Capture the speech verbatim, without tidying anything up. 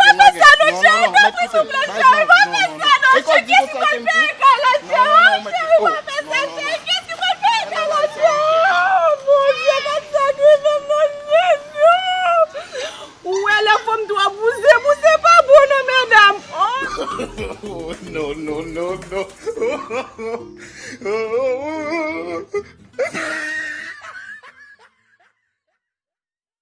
pa fè sa non, cheri, pa fè sa non, cheri, pa fè sa non, cheri, kès ki pral peye kay la, cheri, cheri, pa fè sa, cheri, kès ki pral peye kay la, cheri, oh, Bondye, gad sa ki fè m nan, Jezi. Ou wè lè fanm twò bouse, bouse pa bon non, medam. Oh. Oh, no, no, no, no.